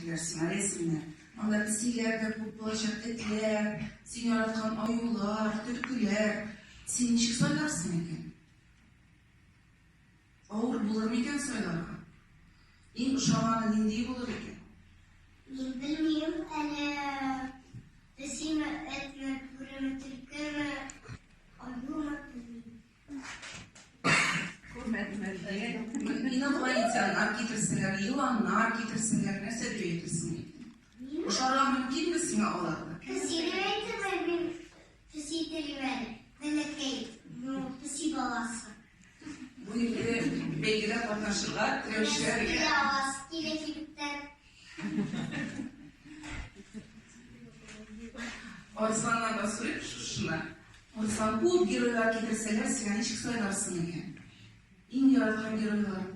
китерәчәкләр сиңа, рәсемнәр. Анда песиләр дә күп булачак, этләр, син яраткан аюлар, төлкеләр. Син ничек сайларсың икән? Авыр булыр микән сайларга? Иң ошаганы нинди булыр икән? Мин белмим әле, песиме, этме, бүреме, төлкеме, аюмы, белмим. Күрмәдем әле. Инопланетяннар китерсеннәр, еланнар китерсеннәр, нәрсә дип әйтерсең икән? Ошарга мөмкинме сиңа аларны? Песине әйтеп мин песи телим әле. Бәләкәй, ну, песи баласы. Бу инде бәйгедә катнашырга теләүчеләргә. Килә аласы килә кибеттән. Арысланнан да сорыйк шушыны. Арыслан, күп геройлар китерсәләр, сиңа ничек сайларсың икән? Иң яраткан геройларың?